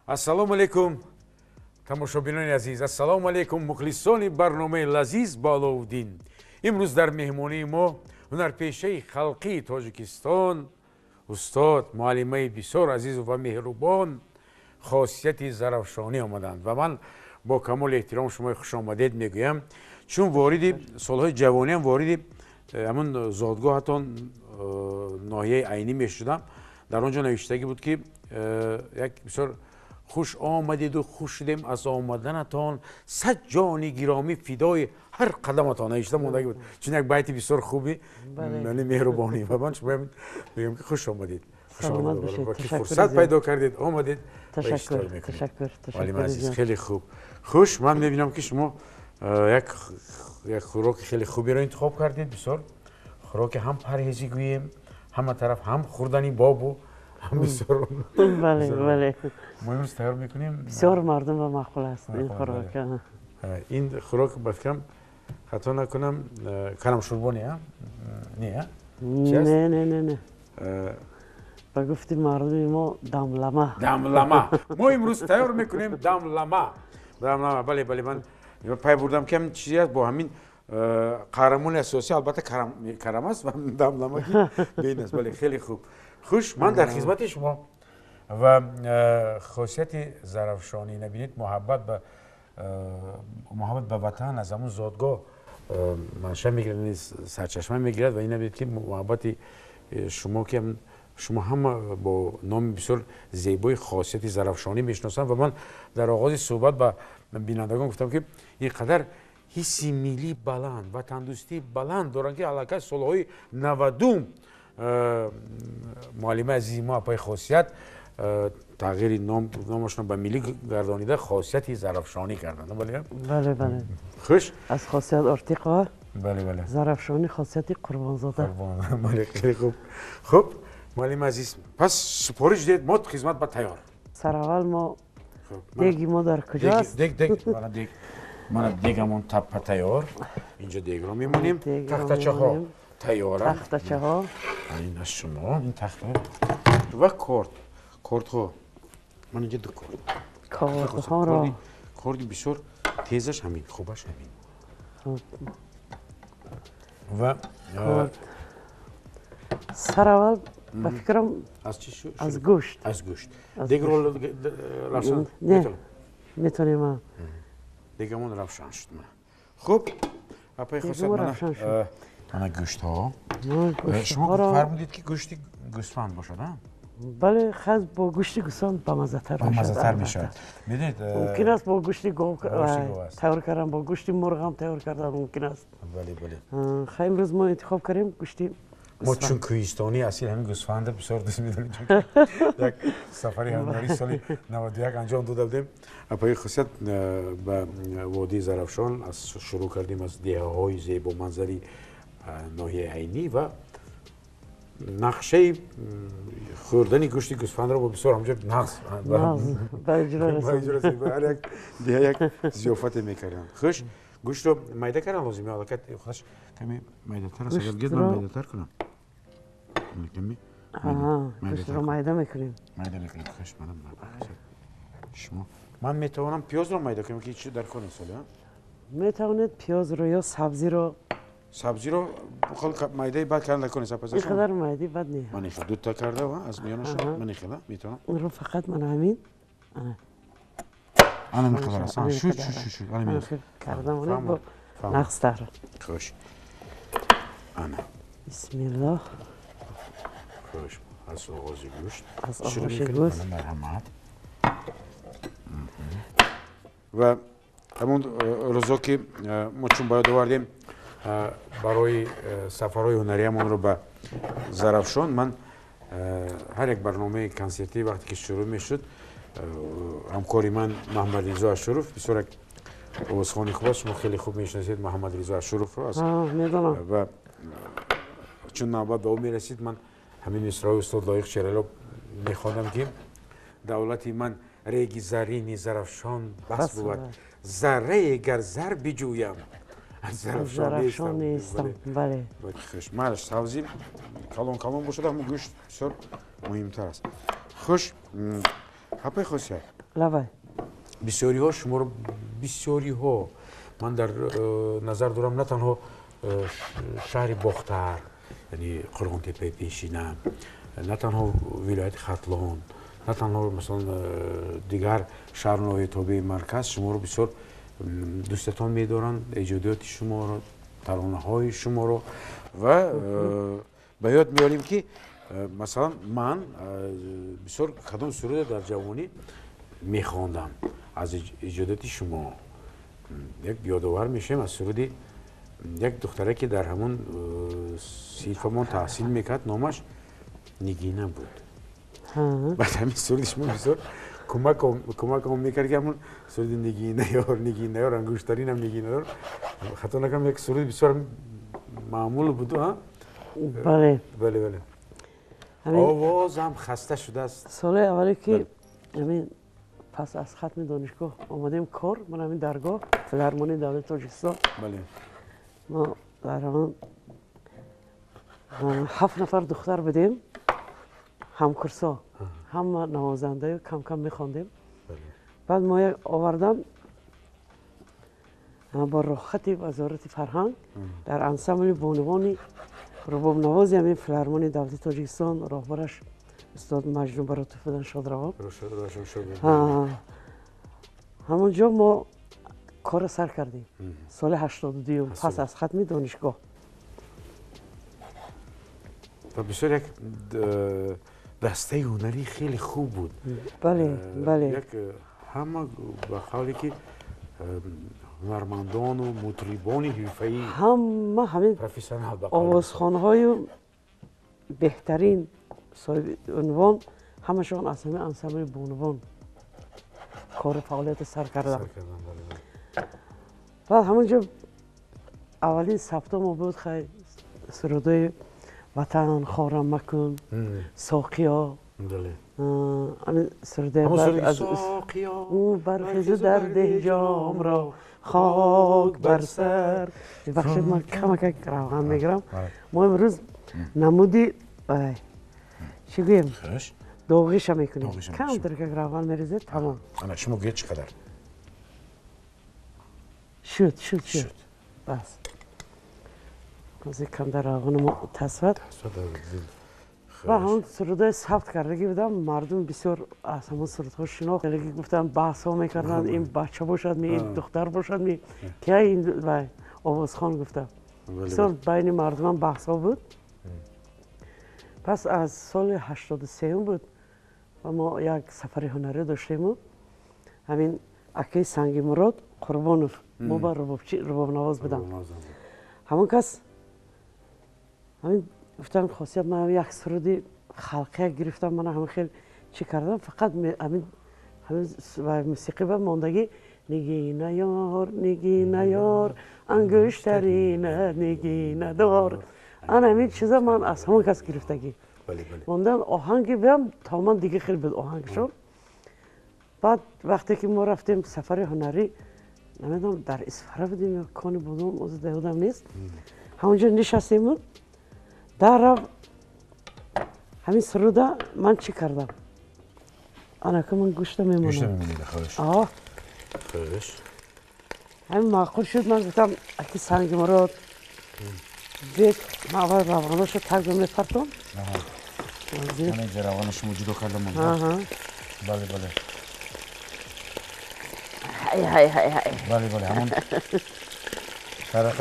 Ассалому алайкум, тамошобинони азиз, ассалому алайкум, мухлисони барномаи лазиз бо Аловуддин. Имрӯз дар меҳмонии мо ҳунарпешаи халқии Тоҷикистон, устод, муаллимаи бисёр азизу ва меҳрубон Хосияти Зарафшонӣ омаданд ва ман бо камоли эҳтиром шумои хушомадед мегӯям, чун вориди солҳои ҷавониам вориди ҳамун зодгоҳатон ноҳияи Айнӣ мешудам. Дар он ҷо навиштагӣ буд, ки як бисёр хуш омадеду хуш шудем аз омаданатон, сад ҷони гиромӣ фидои ҳар қадаматон навишта мондагӣ буд. Чун як байти бисёр хуби меҳрубонӣ ва ман шумо мегӯям, ки хуш омадед, ки фурсат пайдо кардед, омадед. Ташаккур. Муаллими азиз, хеле хуб. Хуш, ман мебинам, ки шумо як хӯроки хеле хуберо интихоб кардед, бисёр хӯроки ҳам парҳезӣ гӯем, ҳама тараф ҳам хӯрдани бобу ҳам бисёр. Бале, бале. Мо имрӯз тайёр мекунем. Бисёр мардум ба маъқул аст ин хӯрок. Ин хӯрок, ба фикрам, хато накунам, карамшӯрбо не? Не? Не, не, не, не. Ба гуфти мардуми мо, дамлама. Дамлама. Мо имрӯз тайёр мекунем дамлама. Дамлама, бале, бале, ман пай бурдам, ки ҳамин чизе аст бо ҳамин қаҳрамони асосӣ, албатта, карам аст ва дамлама ки беин аст. Бале, хеле хуб. Хуш, ман дар хизмати шумо ва хосияти Зарафшонӣ. Набинед, муҳаббат ба ватан аз ҳамун зодгоҳ манша мегирад, сарчашма мегирад. Ва ин набинед, ки муҳаббати шумо, ки шумо ҳама бо номи бисёр зебои Хосияти Зарафшонӣ мешиносанд. Ва ман дар оғози суҳбат ба бинандагон гуфтам, ки ин қадар ҳисси миллӣ баланд, ватандӯстии баланд доранд, ки аллакай солҳои 90-ум муаллимаи азизи мо, апаи Хосият, тағйири номашонро ба миллӣ гардонида, Хосияти Зарафшонӣ карданд. Бале, бале. Хуш. Аз Хосият Ортиқова. Бале, бале. Зарафшонӣ, Хосияти Қурбонзода. Бале, хеле хуб. Хуб, муаллими азиз, пас супориш диҳед, мо хизмат ба тайёр. Сараввал мо деги мо дар куҷоаст? Дег, дег, мана дег, мана дегамон таппа тайёр. Инҷо дегро мемонем, тахтачаҳо тайёранд. Тахтачаҳо. Ин аз шумо, ин тахта ва корд, кордҳо. Ман инҷо ду корд. Кордҳоро. Корди бисёр тезаш ҳамин, хубаш ҳамин. Ва сараввал, ба фикрам, аз чӣ? Аз гӯшт. Аз гӯшт. Дегро равшан? Не, метавонем. Дегамон равшан шуд. Хуб, апаи Хосият, мана гӯштҳо. Шумо фармудед, ки гӯшти гӯсфанд бошад, а? Бале, хаз бо гӯшти гӯсфанд бамаззатар. Бамаззатар мешавад. Медонед, мумкин аст бо гӯшти гов тайёр кардан, бо гӯшти мурғам тайёр кардан мумкин аст. Бале, бале. Хай, имрӯз мо интихоб кардем гӯшти. Мо чун кӯҳистонӣ асил ҳамин гӯсфанда бисёр дӯст медорем, чун як сафари ҳунарӣ соли 91 анҷом дода будем, апаи Хусият, ба водии Зарафшон. Аз шурӯъ кардем аз деҳаҳои зебоманзари ноҳияи Айнӣ ва нақшаи хӯрдани гӯшти гӯсфандро бо бисёр ҳамҷо нағз ҳар як деҳа як зиёфате мекарданд. Хуш, гӯштро майда кардан лозим ё аллакай худаш каме майдатар аст? Агар гирд, ман майдатар кунам. Гӯштро майда мекунем. Майда мекунем. Хуш, шумо, ман метавонам пиёзро майда кунам, ки чи дар кор нест? Метавонед пиёзро ё сабзиро. Сабзиро майдаи бад кардан дар кор нест? Ин қадар майдаи бад не. Ман ихел дута карда аз миёнаша, ман ихела метавонам. Инро фақат мана ҳамин. Ана миқдар аст. Шуд, шуд, шуд, шуд. Ана карда бо нағзтар. Хуш, ана. Бисмиллоҳ. Хуш, аз оғози гӯшт. Аз оғози гӯшт. Марҳамат. Ва ҳамон рӯзо, ки мо чун ба ёд овардем барои сафарҳои ҳунариамонро ба Зарафшон, ман ҳар як барномаи консертӣ вақте ки шурӯъ мешуд, ҳамкори ман Маҳамадризо Ашуров, бисёр як овозхони хуб аст, шумо хеле хуб мешиносед Маҳамадризо Ашуровро. Ва чун навбат ба ӯ мерасид, ман ҳамин мисраи устод Лоиқ Шералиро мехондам, ки давлати ман реги зарини Зарафшон бас бувад, заррае гар зар биҷӯям, аз Зарафшон нестам. Бале. Хуш, майлаш, сабзӣ калон калон бошад, ҳамн гӯшт бисёр муҳимтар аст. Хуш, апаи Хосият. Лабай. Бисёриҳо шуморо, бисёриҳо, ман дар назар дорам на танҳо шаҳри Бохтар, яъне Қурғонтеппаи пешина, на танҳо вилояти Хатлон, на танҳо масалан дигар шаҳру ноҳияи тобеи марказ шуморо бисёр дӯстатон медоранд, эҷодиёти шуморо, таронаҳои шуморо. Ва ба ёд меорем, ки масалан ман бисёр кадом суруда дар ҷавонӣ мехондам аз эҷодиёти шумо. Як ёдовар мешавем аз суруди як духтаре, ки дар ҳамон синфамон таҳсил мекард, номаш Нигина буд. Баъд ҳамин суруди шумо бисёр кӯмакам мекард, ки ҳамон суруди Нигина ёр, Нигина ёр, ангуштаринам Нигина ёр, хато накунам, як суруди бисёр маъмул буд. Бале. Бале, бале. Овозам хаста шудааст. Соли аввале ки ҳамин пас аз хатми донишгоҳ омадем кор, ман ҳамин даргоҳ филармонияи давлати Тоҷикистон. Мо дар ҳамон 7 нафар духтар будем, ҳамкурсо, ҳама навозандаю, кам кам мехондем. Баъд мо як овардан бо роҳхати Вазорати фарҳанг дар ансамбли бонувони рубобнавози ҳамин филармонияи давлати Тоҷикистон, роҳбараш устод Маҷнун Баротов будан, шодравон. Ҳамон ҷо мо корро сар кардем соли 82-юм, пас аз хатми донишгоҳ. Ва бисёр як дастаи ҳунарӣ хеле хуб буд. Бале, бале. Як ҳама ба қавле ки ҳунармандону мутрибони ҳирфаӣ, ҳама ҳамин профессионал. Овозхонҳою беҳтарин соҳиби унвон ҳамашон аз ҳамин ансамбли бонувон кору фаъолиятро сар карданд. Баъд ҳамон ҷо аввалин сабто мо буд, хай, сурудҳои ватан хорам макун, соқиё, ҳамин суруде бархезу дар деҳ ҷомро хок бар сар. Бахшед, ман камакак равған мегирам. Мо имрӯз намуди чӣ гӯем, доғиша мекунем, камтаркак равған мерезед, тамом. Шумо гӯед, чӣ қадар? Шуд, шуд, шуд, бас. Ҳозир камтар равғани мо тасвад. Ва ҳамон сурудҳои сабт кардагӣ будам, мардум бисёр аз ҳамон сурудҳо шинохт. Гуфтам, баҳсҳо мекарданд, ин бача бошад ми, ин духтар бошад ми, кия ин вай овозхон, гуфтам. Бисёр байни мардумам баҳсҳо буд. Пас аз соли 83-ум буд ва мо як сафари ҳунарӣ доштему ҳамин акаи Сангимурод Қурбонов мо ба рубобнавоз будам. Ҳамон кас ҳамин гуфтам, хосият, ман як суруди халқия гирифтам, мана ҳамин хел чӣ кардам, фақат ҳамин мусиқӣ ба мондагӣ Нигина ёр, Нигина ёр, ангуштарина нигина дор. Ана ҳамин чиза ман аз ҳамон кас гирифтагӣ мондан. Оҳанги биам тамоман дига хел буд оҳангшон. Баъд вақте ки мо рафтем сафари ҳунарӣ, намедонам, дар Исфара будем ё Кони Бодом, озу дар ёдам нест, ҳамонҷо нишастему дарав ҳамин суруда ман чӣ кардам, анака ман гӯшта мемонам. Ҳамин маъқул шуд, ман гуфтам, аки Сангимурод бек, ман аввал равғаноша тарга мепартом. Равғана шумо ҷудо карда монда. Бале, бале. Ҳай, ҳай, ҳай, ҳай. Бале, бале, ҳамон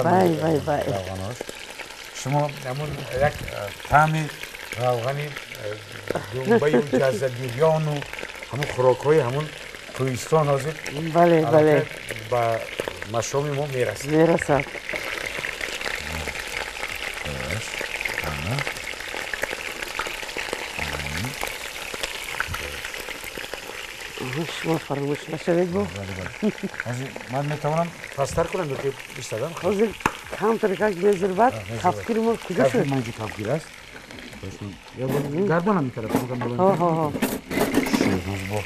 вай, вай, вай. Равғанош шумо ҳамон як таъми равғани думбаю ҷазабирёну ҳамон хӯрокҳои ҳамон кӯҳистон ҳозир бале, бале, ба машоми мо мерасад. Мерасад. Шумо фаромӯш нашавед бо. Ман метавонам пасттар кунам ё ки истадам? Ҳозир камтар как мезирбад. Кафкири мо куҷо шуд? Манҷи кафгир аст. Гардонам ин тараф. Бо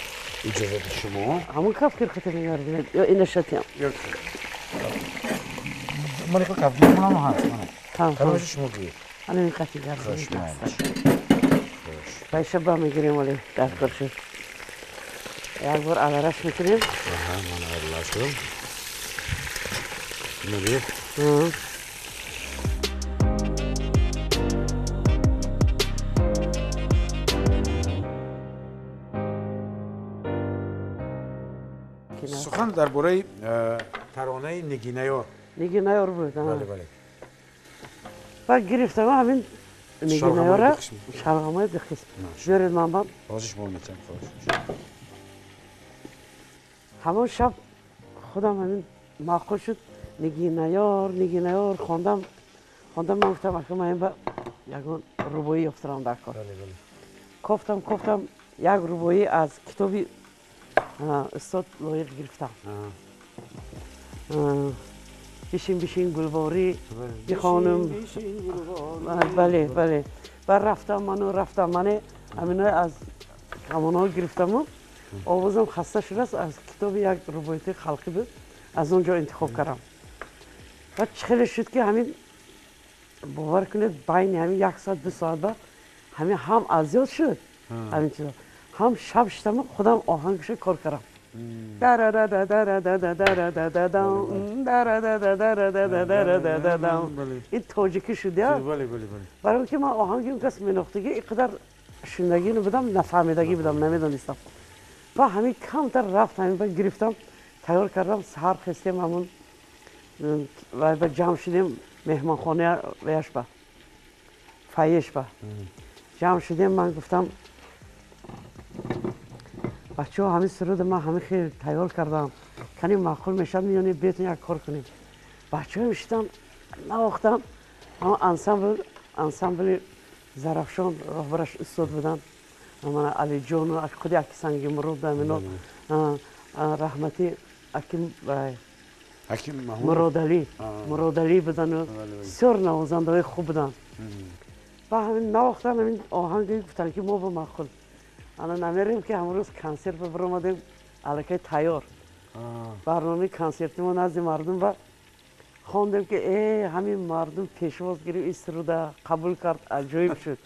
иҷозати шумо. Ҳамон кафгир хата мегардонед ё ина шатиам? Ман хел кафгир монам ҳаст. Кадомашо шумо гӯед? Ана ин қати гардонед. Байша ба мегирем, оле дар кор шуд. Як бор алараш мекунем. Ман аралаш кардам. Набир. Сухан дар бораи таронаи Нигинаёр. Нигинаёр буд. Бале, бале. Баъд гирифтам ҳамин Нигинаёра шалғамои ду қисм. Биёред ман бам. Ҳозир шумо метавонед, хоҳиш. Ҳамон шаб худам ҳамин маъқул шуд. Нигинаёр, Нигинаёр хондам. Хондам, ман гуфтам ака ман ба ягон рубоӣ ёфтам дар кор. Кофтам, кофтам, як рубоӣ аз китоби устод Лоиқ гирифтам. Бишин, бишин гулворӣ бихонум. Бале, бале. Баъд рафтам ману рафтам мане ҳаминои аз ҳамонҳо гирифтаму овозам хаста шудааст, аз китоби як рубоити халқӣ буд, аз он ҷо интихоб кардам. Баъд чӣ хеле шуд ки ҳамин бовар кунед байни ҳамин як соат ду соат ба ҳамин ҳам азёд шуд ҳамин чизо, ҳам шаб шудаму худам оҳангашо кор кардам. Ин тоҷикӣ шуд, я? Барои он ки ман оҳанги он кас менохтагӣ ин қадар шунидагӣ будам, нафаҳмидагӣ будам, намедонистам. Ва ҳамин камтар рафт, ҳамин ба гирифтам, тайёр кардам, саҳар хестем ҳамун ва ба ҷамъ шудем меҳмонхона ваяш ба фаеш ба ҷамъ шудем. Ман гуфтам бачаҳо ҳамин суруд ман ҳамин хел тайёр кардам, кани маъқул мешавад меёнем бетон як кор кунем. Бачаҳо мешитам навохтам, ҳамон ансамбли Зарафшон роҳбараш устод буданд, мана Алиҷону худи аки Санги Мурод амино раҳматӣ аким Муродалӣ, Муродалӣ будану бисёр навозандаҳои хуб буданд. Ба ҳамин навохтан ҳамин оҳанги гуфтанд ки мо ба маъқул. Ана намерем ки ҳамрӯз консерт баромадем, аллакай тайёр. Барномаи консерти мо назди мардум ба хондем ки ҳамин мардум пешвоз гирифт, ин суруда қабул кард, аҷоиб шуд.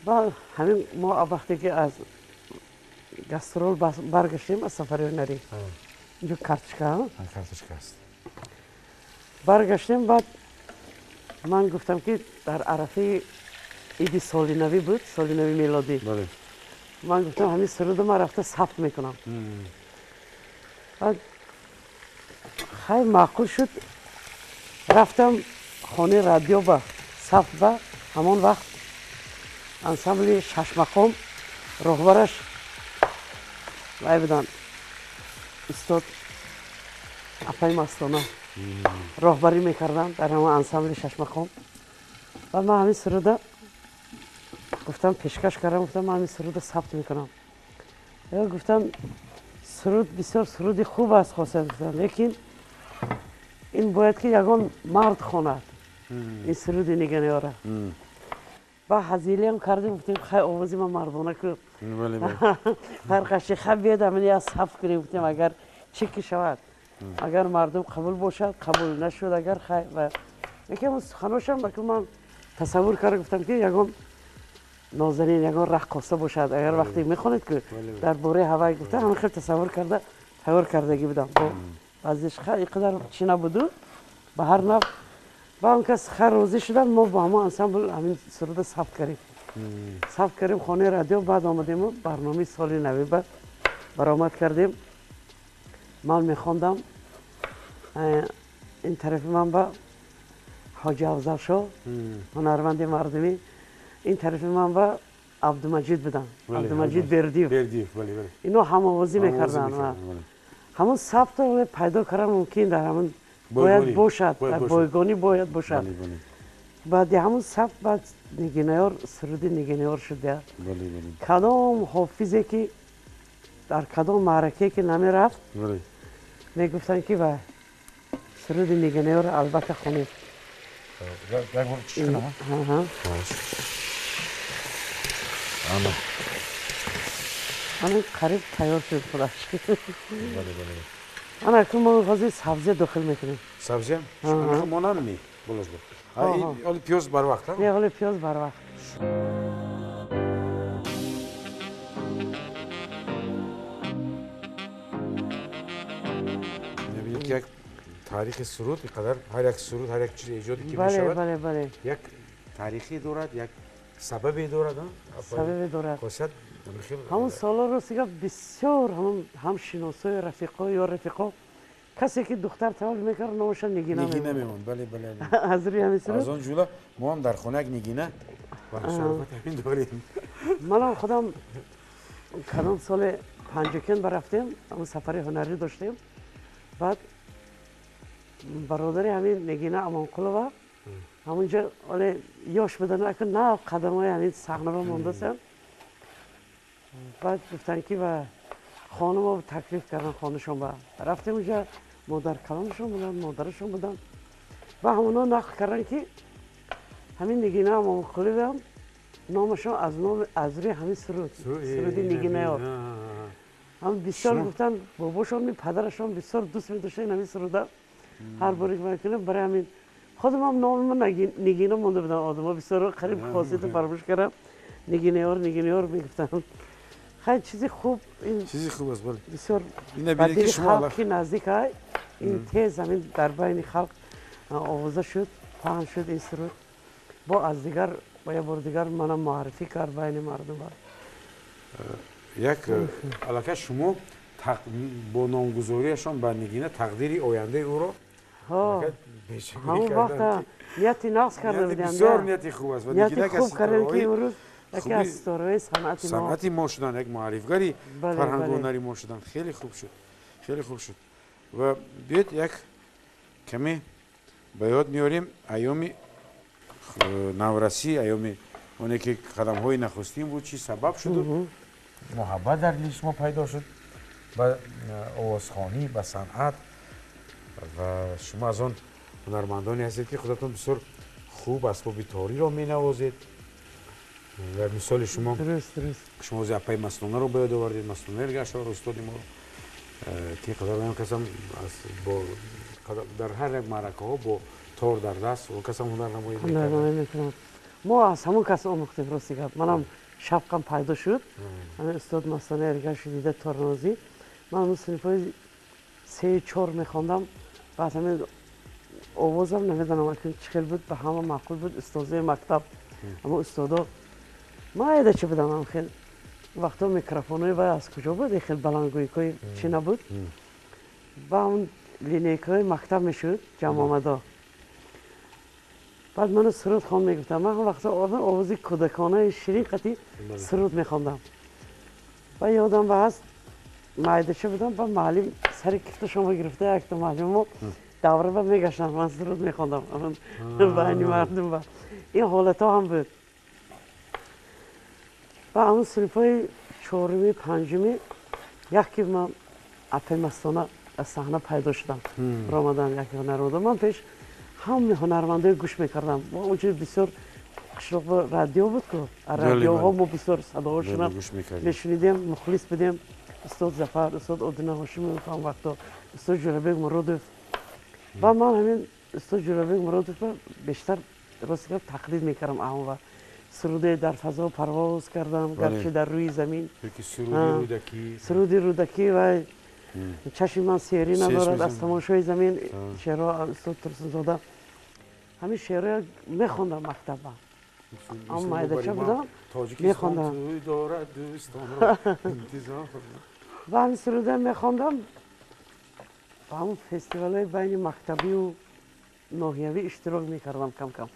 Ва ҳамин мо вақте ки аз гастрол баргаштем аз сафари ҳунарӣ, инҷо карточка, карточка аст, баргаштем, баъд ман гуфтам ки дар арафаи иди соли навӣ буд, соли нави мелодӣ, ман гуфтам ҳамин суруда ман рафта сабт мекунам. Баъд хай маъқул шуд, рафтам хонаи радио ба сабт ба ҳамон вақт ансамбли Шашмақом роҳбараш вай буданд устод апаи Мастона роҳбарӣ мекарданд дар ҳамон ансамбли Шашмақом. Баъд ман ҳамин суруда гуфтам пешкаш кардам, гуфтам ман ҳамин суруда сабт мекунам. Гуфтам суруд бисёр суруди хуб аст, хосият гуфтам, лекин ин бояд ки ягон мард хонад ин суруди Нигинаёра. Ба ҳазилиам кардем, гуфтем хай овози ман мардона ку фарқаши, хай биёд ҳамин як сабт кунем, гуфтем агар чӣ ки шавад, агар мардум қабул бошад, қабул нашуд агар хай. Лекин суханошам ман тасаввур карда гуфтам ки ягон нозанин, ягон раққоса бошад, агар вақте мехонед ки дар бораи ҳавай гуфта, ҳамин хел тасаввур карда тайёр кардагӣ будам. Баъзеш хай ин қадар чӣ набуду, ба ҳар нав ба он кас хай розӣ шуданд. Мо бо ҳамон ансамбл ҳамин суруда сабт кардем, сабт кардем хонаи радио. Баъд омадему барномаи соли навӣ ба баромад кардем. Ман мехондам, ин тарафи ман ба Ҳоҷи Афзалшоҳ, ҳунарманди мардумӣ, ин тарафи ман ба Абдумаҷид буданд, Абдумаҷид Бердиев. Ино ҳамовозӣ мекарданд. Ҳамон сабтро пайдо кардан мумкин дар ҳамон бояд бошад, дар бойгонӣ бояд бошад. Баъди ҳамон сабт баъд Нигинаёр, суруди Нигинаёр шуд. Кадом ҳофизе ки дар кадом маъракае ки намерафт, мегуфтанд ки ва суруди Нигинаёрро албатта хонед. Ана қариб тайёр шуд худаш. Ана акнун мо ҳозир сабзия дохил мекунем. Сабзия? Монам ми? Ҳоли пиёз барвақт? Не, ҳоли пиёз барвақт. Яъне як таърихи суруд инқадар ҳар як суруд, ҳар як чиз эҷоде ки мешавад, бале, бале, як таърихе дорад, як сабабе дорад, сабабе дорад. Хосият ҳамон солҳо рости гап бисёр ҳам шиносои рафиқо ё рафиқо касе ки духтар таваллуд мекард, номаша Нигина Нигина мемонд. Бале, бале. Аз рӯи ҳамин суруд. Аз он ҷумла мо ҳам дар хона як Нигина ва шарофат ҳамин дорем. Манам худам кадом соли Панҷакент барафтем, ҳамон сафари ҳунарӣ доштем. Баъд бародари ҳамин Нигина Амонқулова ҳамонҷо оле ёш будан, акун нав қадамҳои ҳамин саҳнаро мондасанд. Баъд гуфтанд ки ба хонумо таклиф кардан, хонашон ба рафтем, унҷа модар калонашон буданд, модарашон буданд. Ва ҳамонҳо нақл карданд ки ҳамин Нигина Амонқулова номашон аз номи аз рӯи ҳамин суруд, суруди Нигинаё. Ҳам бисёр гуфтанд бобошон, падарашон бисёр дӯст медоштанд ҳамин суруда. Ҳар боре ки мекунем барои ҳамин худам ҳам номи Нигина монда будам. Одамҳо бисёр қариб хосиятро фаромӯш кардам. Нигинаёр, Нигинаёр мегуфтанд. Хай, чизи хуб, ин чизи хуб аст, бале. Бисёр ба дили халқ ки наздик ай, ин тез ҳамин дар байни халқ овоза шуд, паҳн шуд ин суруд. Бо аз дигар бо як бори дигар манам муаррифӣ кард байни мардум. Як аллакай шумо бо номгузориашон ба Нигина тақдири ояндаи ӯро ҳамон вақта нияти нақс карда будем. Бисёр нияти хуб аст. Нияти хуб кардем ки имрӯз яке аз ситораҳои санъати мо, санъати мо шуданд, як муаррифгари фарҳангу ҳунари мо шуданд. Хеле хуб шуд, хеле хуб шуд. Ва биёед як каме ба ёд меорем айёми наврасӣ, айёми оне ки қадамҳои нахустин буд, чӣ сабаб шуду муҳаббат дар дили шумо пайдо шуд ба овозхонӣ, ба санъат. Ва шумо аз он ҳунармандоне ҳастед ки худатон бисёр хуб асбоби ториро менавозед. Ва мисоли шумо, шумо ози апаи Мастонаро ба ёд овардед, Мастона Эргашоваро, устоди моро, ки қадар касам дар ҳар як маъракаҳо бо тор дар даст он касам ҳунарнамоӣ мекунад. Мо аз ҳамон кас омӯхтем, рости гап. Манам шавқам пайдо шуд. Ҳамин устод Мастона Эргашев дида торнавозӣ. Ман он синфҳои 3-4 мехондам. Баъд ҳамин овозам намедонам акун чӣ хел буд, ба ҳама маъқул буд. Устозои мактаб, аммо устодо майда чӣ будам, ам хел вақто микрофонҳои вай аз куҷо буд, хел баландгӯйкҳои чӣ набуд. Ба ҳамон линейкаҳои мактаб мешуд ҷамъомадо. Баъд ману суруд хон мегуфтам. Ман вақто овози кӯдаконаи ширин қатӣ суруд мехондам. Ба ёдам ба ҳаст, майдача будам, ба муаллим сари кифташонро гирифта, якта муаллимо давра ба мегаштанд, ман суруд мехондам байни мардум. Ба ин ҳолатҳо ҳам буд. Ба ҳамон синфҳои 4-уми, 5-уми як ки ман апаи Мастона аз саҳна пайдо шудам, ромадан як ҳунармандо. Ман пеш ҳамаи ҳунармандои гӯш мекардам. Онҷо бисёр қишлоқ радио буд ку, радиоҳо мо бисёр садоҳошона мешунидем, мухлис будем. Устод Зафар, устод Одина Ҳошимов ҳам вақто, устод Ҷӯрабек Муродов. Ва ман ҳамин устод Ҷӯрабек Муродовро бештар рости гап тақлид мекардам. Аҳон ва суруде дар фазо парвоз кардам, гарчи дар рӯи замин, суруди Рӯдакӣ ва чашми ман серӣ надорад аз тамошои замин, шеърҳо устод Турсунзода. Ҳамин шеърҳоя мехондам мактаба. Аммо майдача будам, мехондам. Ва ҳамин суруда мехондам. Ба ҳамон фестивалҳои байни мактабию ноҳиявӣ иштирок мекардам кам-кам.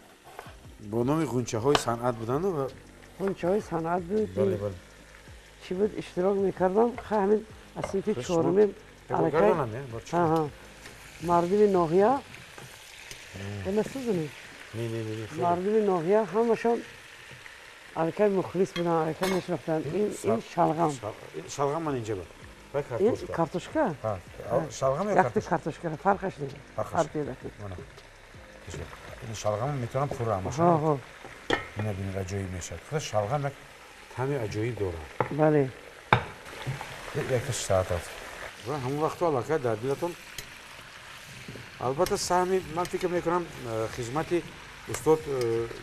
Бо номи ғунчаҳои санъат буданд? Ғунчаҳои санъат буд. Чӣ буд, иштирок мекардам. Хай, ҳамин аз синфи 4-уми аллакай мардуми ноҳия насӯзонед, мардуми ноҳия ҳамашон аллакай мухлис буданд, аллакай мешинохтанд. Ин шалғам, шалғам ман инҷа буд. Ин картошка, шалғам ё якта картошка, фарқаш не, фарқ ин шалғам метавонам пурра амаша. Ина бинед, аҷоиб мешавад. Худа шалғам як таъми аҷоиб дорад. Бале. Якта соат аст. Ва ҳамон вақто аллакай дар дилатон албатта саҳми, ман фикр мекунам, хизмати устод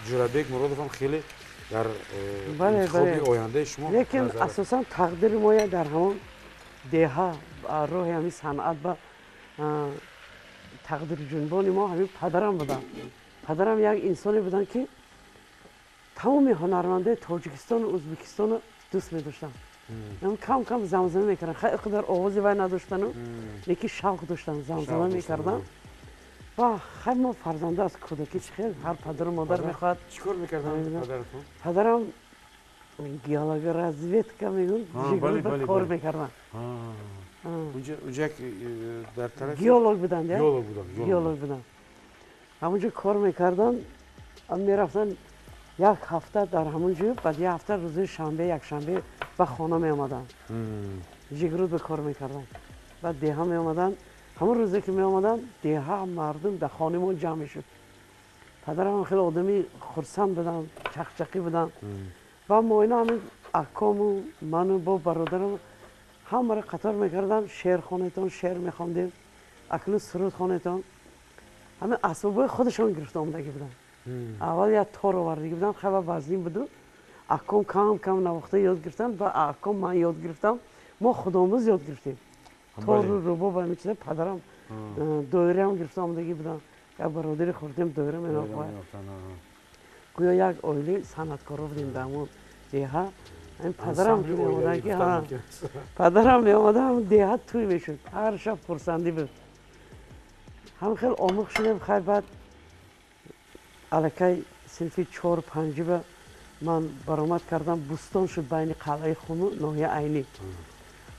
Ҷӯрабек Муродов ҳам хеле дар интихоби ояндаи шумо. Лекин асосан тақдири моя дар ҳамон деҳа роҳи ҳамин санъат ба тақдирҷунбони мо ҳамин падарам буданд. Падарам як инсоне буданд, ки тамоми ҳунармандаи Тоҷикистону Ӯзбекистону дӯст медоштанд. Кам кам замзама мекарданд. Хеле қадар овози вай надоштану, лекин шавқ доштанд, замзама мекарданд. Ва хай мо фарзанда аз кӯдакӣ чӣ хел ҳар падару модар мехоҳад. Чӣ кор мекарданд падаратон? Падарам геологоразведка мегӯн, кор мекарданд. Унҷа як дар тараф геолог буданд, геолог буданд. Ҳамонҷо кор мекарданд, мерафтанд як ҳафта дар ҳамон ҷо, баъд як ҳафта рӯзи шанбе, якшанбе ба хона меомаданд. Жигруд ба кор мекарданд. Баъд деҳа меомаданд. Ҳамон рӯзе ки меомаданд, деҳа мардум дар хонаи мо ҷамъ мешуд. Падарам хеле одами хурсанд буданд, чақчақӣ буданд. Ва мо ино ҳамин акому, ману бо бародарам ҳамаро қатор мекарданд, шеър хонетон, шеър мехондем, акнун суруд хонетон. Ҳамин асбобҳои худашон гирифта омадагӣ буданд. Аввал як тор овардагӣ буданд, хеле вазнин буду. Аком кам кам навохта ёд гирифтанд ва аком ман ёд гирифтам. Мо худомӯз ёд гирифтем. Тору рубоб ҳамин чиза падарам доираам гирифта омадагӣ буданд. Як бародари хурдем доира менохоҳад. Гӯё як оилаи санъаткоро будем дар ҳамон деҳа. Падарам меомаданд ки падарам меомаданд, деҳа тӯй мешуд. Ҳар шаб хурсандӣ буд. Ҳам хел омӯхт шудем. Хай баъд аллакай синфи 4-5 ман баромад кардам. Бӯстон шуд байни қалъаи Хуму ноҳияи Айнӣ.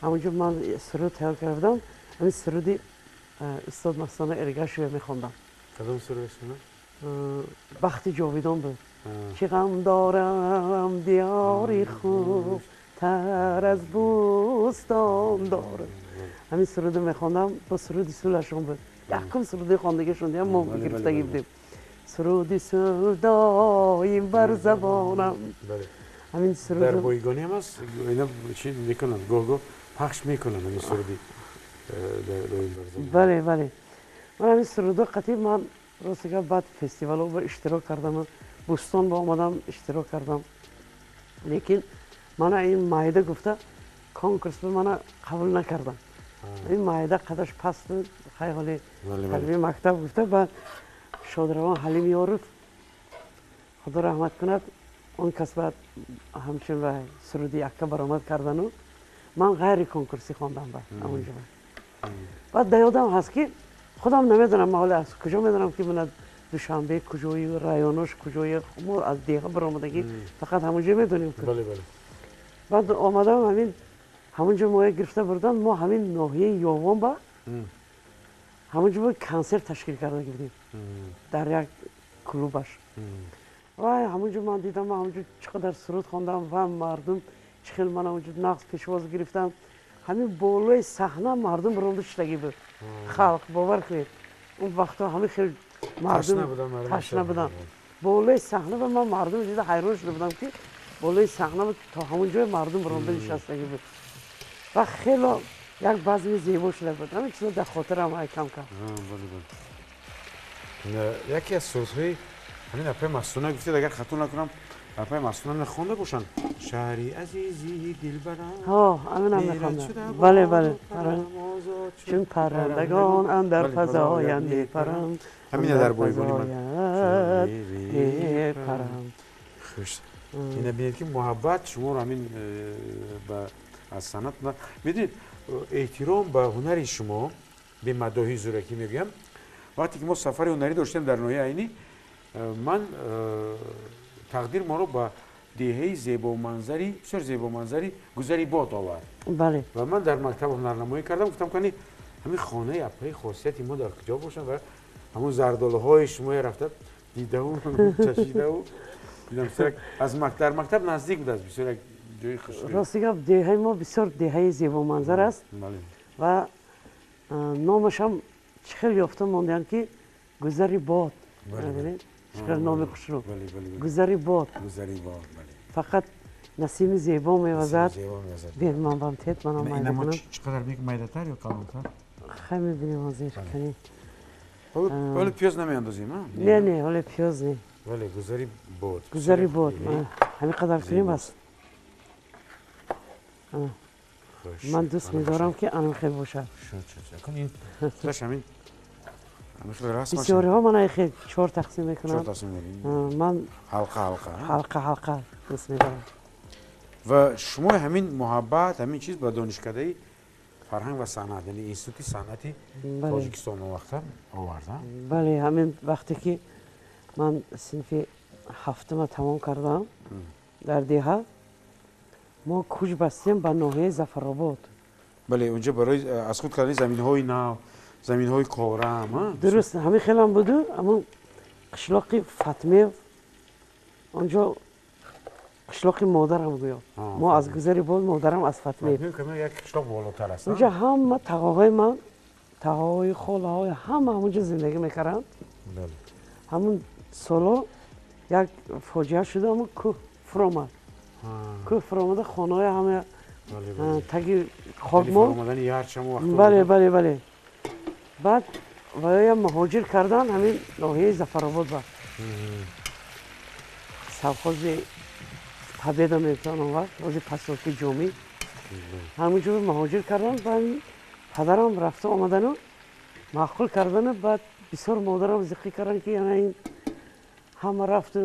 Ҳамонҷо ман суруд тайёр карда будам. Ҳамин суруди устод Мастона Эргашева мехондам. Кадом суруд шуна? Бахти ҷовидон буд. Чӣ ғам дорам диёри хуб тар аз бӯстон дорам. Ҳамин сурудро мехондам, бо суруди сулашон буд. Якум суруди хондагишон диям мо гирифтагӣ будем. Суруди сул доим бар забонам. Ҳамин суруд дар бойгонӣ ҳам аст, ина чӣ мекунанд, гоҳ-гоҳ пахш мекунанд ҳамин суруди доим бар забон. Бале, бале. Ман ҳамин сурудҳо қатъи ман рости гап баъд фестивалҳо иштирок кардам, Бӯстон ба омадам иштирок кардам. Лекин мана ин майда гуфта конкурс ба мана қабул накардам. Ин майда қадаш паст буд, хай ҳоли талиби мактаб гуфта. Баъд Шодравон Ҳалим Ёров, Худо раҳмат кунад, он кас баъд ҳамчун ва суруди якка баромад кардану ман ғайри конкурсӣ хондам баъд ҳамонҷо. Баъд дар ёдам ҳаст ки худам намедонам, ман ҳоло аз куҷо медонам ки мана Душанбе куҷои, районош куҷои, мо аз деҳа баромадагӣ фақат ҳамонҷо медонем. Баъд омадам ҳамин ҳамонҷо моя гирифта бурдан, мо ҳамин ноҳияи Ёвон ба ҳамонҷо консерт ташкил карда будем дар як клубаш. Ва ҳамонҷо ман дидам, ман ҳамонҷо чӣ қадар суруд хондам ва мардум чӣ хел ман ҳамонҷо нағз пешвоз гирифтам. Ҳамин болои саҳна мардум ронда шудагӣ буд. Халқ бовар кунед, он вақтҳо ҳамин хел мардум ташна буданд. Болои саҳна ва ман мардум дида ҳайрон шуда будам ки болои саҳна то ҳамон ҷой мардум ронда нишастагӣ буд. Ва хело як базми зебо шуда буд. Ҳамин чизо дар хотирам ай кам кам. Яке аз сурудҳои ҳамин апаи Мастона гуфтед, агар хато накунам, апаи Мастона мехонда бошанд. Шаҳри азизи дилбарам. Ҳо, ҳаминам мехондам. Бале, бале. Чун паррандагон андар фазоянд мепаранд. Ҳамина дар бойгонӣ ман мепаранд. Хуш. Ина бинед ки муҳаббат шуморо ҳамин аз санъат медонед, эҳтиром ба ҳунари шумо бемадоҳии зӯракӣ мегӯям. Вақте ки мо сафари ҳунарӣ доштем дар ноҳияи Айнӣ, ман тақдир моро ба деҳаи зебоманзари, бисёр зебоманзари Гузари бод овард. Бале. Ва ман дар мактаб ҳунарнамоӣ кардам, гуфтам кани ҳамин хонаи апаи хосияти мо дар куҷо бошанд ва ҳамон зардолуҳои шумоя рафта дидаву чашидаву дидам бисёр аз дар мактаб наздик будааст, бисёр як ҷои хушрӯй. Рости гап, деҳаи мо бисёр деҳаи зебоманзар аст ва номашам чӣ хел ёфта мондаанд ки Гузари бод. Чӣ хел номи хушрӯ. Гузари бод. Фақат насими зебо мевазад. Бир ман бам тет, манам майда кунам. Чӣ қадар майдатар ё калонтар? Хай мебинем ҳозир. Ҳоло пиёз намеандозем, а? Не, не, ҳоло пиёз не. Бале, Гузари бод. Гузари бод. Ҳамин қадар кунем аст. Ман дӯст медорам ки анам хел бошад. Ин ҳамин Бисёриҳо мана хел чор тақсим мекунанд. Ман ҳалқа ҳалқа. Ҳалқа ҳалқа дӯст медорам. Ва шумо ҳамин муҳаббат, ҳамин чиз ба донишкадаи фарҳанг ва санъат, яъне институти санъати Тоҷикистон он вақта овард? Бале, ҳамин вақте ки ман синфи ҳафтума тамом кардам дар деҳа, мо кӯч бастем ба ноҳияи Зафаробод. Бале, унҷо барои аз худ кардани заминҳои нав, заминҳои корам. Дуруст, ҳамин хелам буду, ҳамон қишлоқи Фатмев, онҷо қишлоқи модарам гӯё. Мо аз гузари боз модарам аз Фатмев. Як қишлоқ болотар аст. Онҷо ҳама тағоҳои ман, тағоҳои холаҳои ҳама ҳамонҷо зиндагӣ мекарданд. Ҳамон соло як фоҷиа шуда, ҳамон кӯҳ фуромад. Кӯҳ фуромада хонаҳои ҳама таги хок монд. Бале, бале, бале. Баъд ваёям муҳоҷир кардан ҳамин ноҳияи Зафаробод ба совхози Победа мегуфтанд он вақт, ҳозир поселки Ҷомӣ. Ҳамонҷо муҳоҷир кардан. Баъд падарам рафта омадану маъқул кардану баъд бисёр модарам зиқӣ кардан ки ана ин ҳама рафту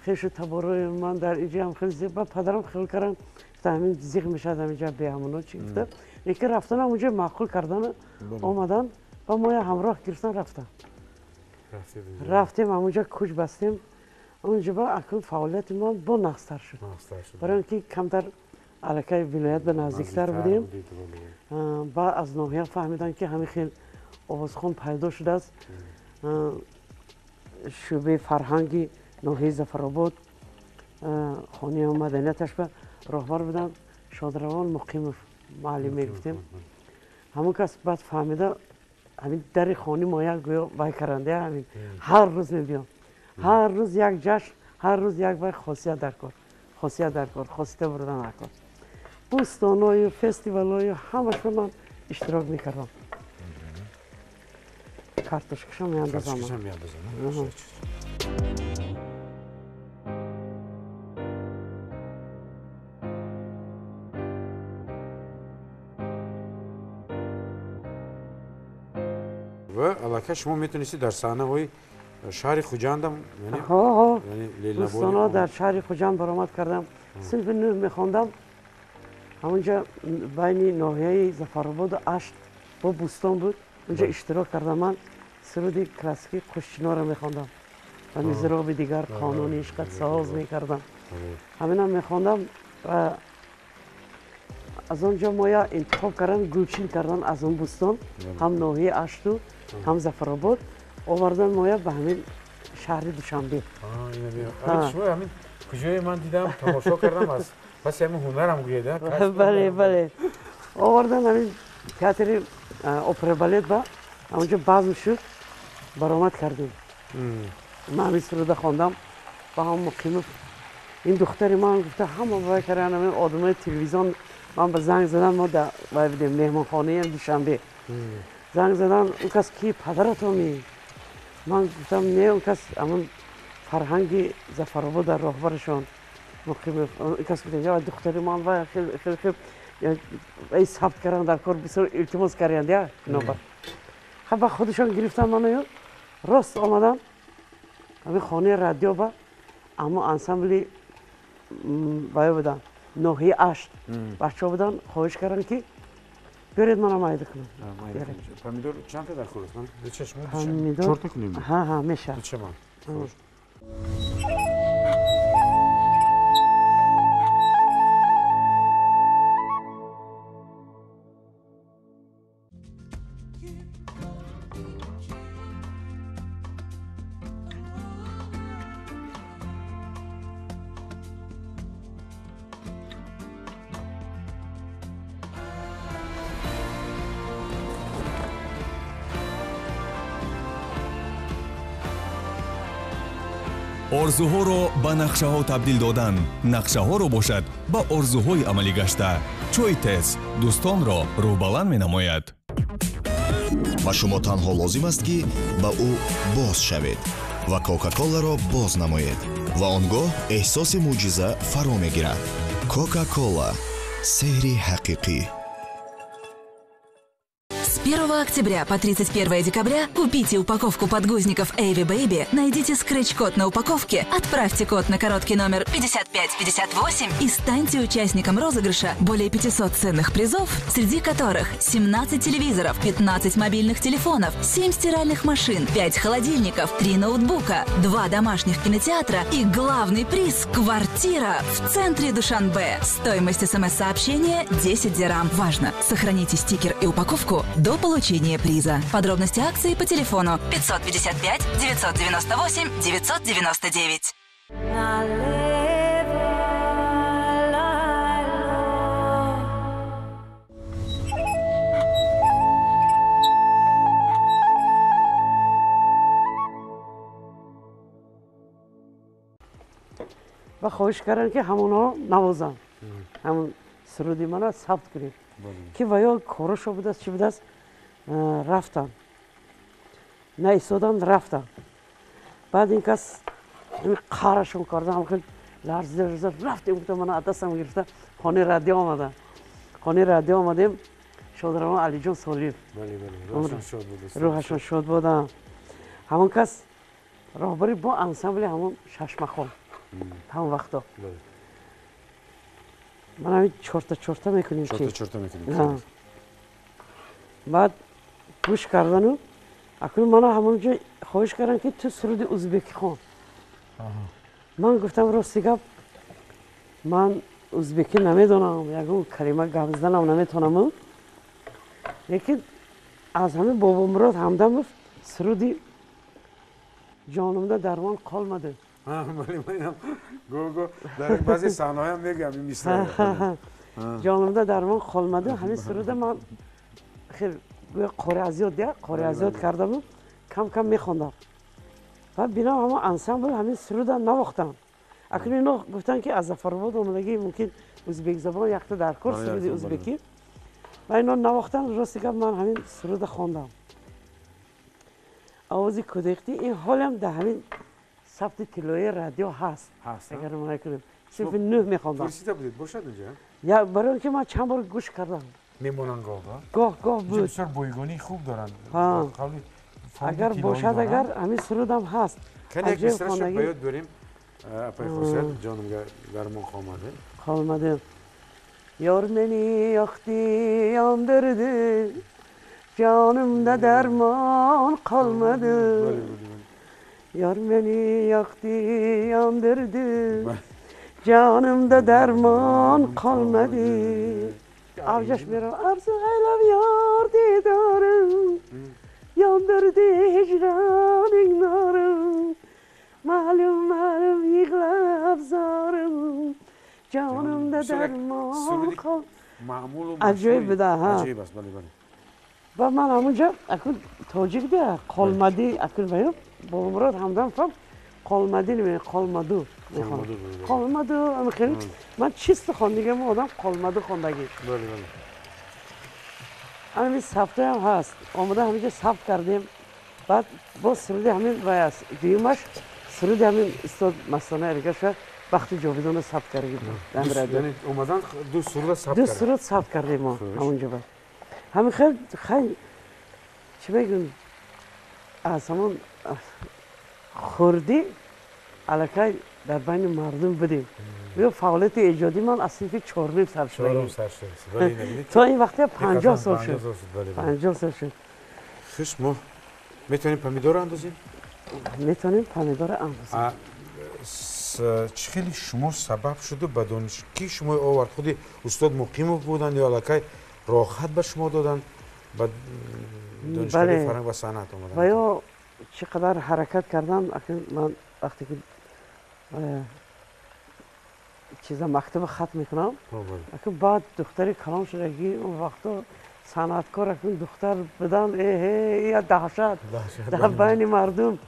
хешу таборои ман дар инҷа ҳам хеле зиқ. Баъд падарам хиёл кардан ҳамин зиқ мешавад ҳаминҷа беҳамоно чӣ гуфта. Лекин рафтан ҳамонҷо маъқул кардану омадан ва моя ҳамроҳ гирифтан рафтам. Рафтем ҳамонҷо кӯч бастем. Онҷо ба акнун фаъолияти ман бо нақстар шуд. Барои он ки камтар аллакай вилоят ба наздиктар будем. Баъд аз ноҳия фаҳмидам ки ҳамин хел овозхон пайдо шудааст. Шӯъбаи фарҳанги ноҳияи Зафаробод хонаи маданияташ ба роҳбар буданд Шодравон Муқимов муаллим мегуфтем. Ҳамон кас баъд фаҳмида ҳамин дари хони моя гӯё вай каранда ҳамин ҳар рӯз мебиём. Ҳар рӯз як ҷашн, ҳар рӯз як вай хосият дар кор, хосият дар кор, хосита бурдан дар кор. Бӯстоною, фестивалою ҳамашро ман иштирок мекардам. Картошкашам меандозам. Ва аллакай шумо метавонистед дар саҳнаҳои шаҳри Хуҷандам, бӯстонҳо дар шаҳри Хуҷанд баромад кардам. Синфи нӯҳ мехондам. Ҳамонҷо байни ноҳияи Зафарободу Ашт бо бӯстон буд. Онҷо иштирок кардам. Ман суруди классикии Қушчиноро мехондам ва мизроби дигар қонуни ишқат соз мекардам. Ҳаминам мехондам ва аз он ҷо моя интихоб кардан, гулчин кардан аз он бӯстон, ҳам ноҳияи Ашту, ҳам Зафаробод овардан моя ба ҳамин шаҳри Душанбе. Шумо ҳамин куҷое ман дидам, тамошо кардам, аз паси ҳамин ҳунарам гӯед. Бале, бале. Овардан ҳамин театри опера балет ба ҳамонҷо базм шуд, баромад кардем. Ман ҳамин суруда хондам ба ҳам Муқимов. Ин духтари ман гуфта ҳама вай кардан, ҳамин одамои телевизион ман ба занг задам, мо дар вай будем меҳмонхонаи Душанбе. Занг задам, он кас ки падаратоми? Ман гуфтам не, он кас ҳамон фарҳанги Зафаробод дар роҳбарашон Муқимов. Он кас гуфта я духтари ман вай хел хел хел ай сабт кардан дар кор бисёр илтимос карданд я нобар. Ха ба худашон гирифтан ману рост омадам ҳамин хонаи радио ба ҳамон ансамбли вай буданд ноҳияи Ашт бачаҳо буданд, хоҳиш карданд ки биёред манам майда кунам. Помидор чанд та дар кор аст? Помидор чорта кунем? Ҳа, ҳа, мешавад. Дучаман. Орзуҳоро ба нақшаҳо табдил додан, нақшаҳоро бошад ба орзуҳои амалӣ гашта. Чойи тез дӯстонро рӯҳбаланд менамояд. Ба шумо танҳо лозим аст, ки ба ӯ боз шавед ва Кока-Коларо боз намоед ва он гоҳ эҳсоси мӯъҷиза фаро мегирад. Кока-Кола сеҳри ҳақиқӣ. С 1 октября по 31 декабря купите упаковку подгузников Эви Baby, найдите скретч-код на упаковке, отправьте код на короткий номер 5558 и станьте участником розыгрыша более 500 ценных призов, среди которых 17 телевизоров, 15 мобильных телефонов, 7 стиральных машин, 5 холодильников, 3 ноутбука, 2 домашних кинотеатра и главный приз – квартира в центре Душанбе. Стоимость смс-сообщения 10 дирам. Важно! Сохраните стикер и упаковку до получения приза. Подробности акции по телефону 555 998 999. Ва хоҳиш карданд, ки ҳамонҳо навозанд, ҳамон суруди мана сабт кунем, ки ва ё корошо будааст, чӣ будааст, рафтанд, наистоданд, рафтанд. Баъд ин кас қарашон карда, хел ларзида ларзида рафтем, гуфта, мана аз дастам гирифта хонаи радио омадам. Хонаи радио омадем, шодравон Алиҷон Солиев, рӯҳашон шод бодам, ҳамон кас роҳбари бо ансамбли ҳамон шашмақом ҳамон вақто. Ман ҳамин чорта чорта мекунем. Баъд гӯш кардану акнун мана ҳамонҷо хоҳиш кардам, ки ту суруди узбекӣ хон. Ман гуфтам, рости гап, ман узбекӣ намедонам, ягон калима гап заданам наметавонам, лекин аз ҳамин Бобомурод Ҳамдамов суруди «Ҷонумда дармон қолмади». Дар баъзе саҳнаҳоям мегӯям ин мисраъ. «Ҷонумда дармон қолмади», ҳамин суруда ман хел гӯё қори азёд, я қори азёд кардаму кам кам мехондам. Ва бинам, ҳамон ансамбл ҳамин суруда навохтам. Акнун ино гуфтанд, ки аз Зафаробод омадагӣ, мумкин узбекзабон якта дар кор суруди узбекӣ, ва ино навохтанд. Рости гап, ман ҳамин суруда хондам, овози кӯдакӣ. Ин ҳолам дар ҳамин сабти тиллоии радио ҳаст, агар мо кунем. Синфи нӯҳ мехондам. Пурсида будед, бошад инҷа? Я, барои он ки ман чанд бор гӯш кардам. Мемонанд гоҳ? Гоҳ гоҳ буд. Бисёр бойгонии хуб доранд. Агар бошад, агар ҳамин сурудам ҳаст. Кани як мисраашро ба ёд биёрем, апаи Хосият. «Ҷонумга дармон qolmadi». Qolmadi. Yor meni yoqdi, yondirdi, jonimda darmon qolmadi. Yor meni yoqdi, yondirdi, jonimda darmon qolmadi. Avjash merov arzu aylab yor didorim, yondirdi hijroning norim, ma'lum ma'lum yig'lab zorim, jonimda darmon qol. Маъмулу Аҷоиб буда, ҳа. Аҷоиб аст, бале, бале. Ва ман ҳамонҷо акун тоҷик да қолмадӣ, акун ваё Бобомурод Ҳамдам фам қолмадӣ намегӯяд, қолмаду мехонад. Қолмаду хеле ман чисто хондагиам, одам қолмаду хондагӣ. Бале, бале. Ҳамин сабтаам ҳаст, омода ҳаминҷо сабт кардем. Баъд боз суруди ҳамин вай аст, дуюмаш суруди ҳамин устод Мастона Эргаша «Бахти ҷовидона» сабт кардем. Яъне омадан ду суруда сабт ду суруд сабт кардем мо ҳамонҷо. Баъд ҳамин хел хай, чӣ мегӯм, аз ҳамон хурдӣ аллакай дар байни мардум будем. Ё фаъолияти эҷодӣ ман аз синфи чорним сар шуд то ин вақте 50 сол шуд, 50 сол шуд. Хуш, мо метавонем помидорро андозем? Метавонем помидорро андозем. Чӣ хеле шумо сабаб шуду ба дониш, ки шумо овард? Худи устод Муқимов буданд ё аллакай роҳхат ба шумо доданд, ба донишгоҳи фарҳанг ва санъат омаданд? Ва ё чӣ қадар ҳаракат кардам. Ман вақте ки чиза мактаба хат мекунам, акун баъд духтари калон шудагӣ, он вақто санъаткор акун духтар будан эҳе я даҳшат дар байни мардум,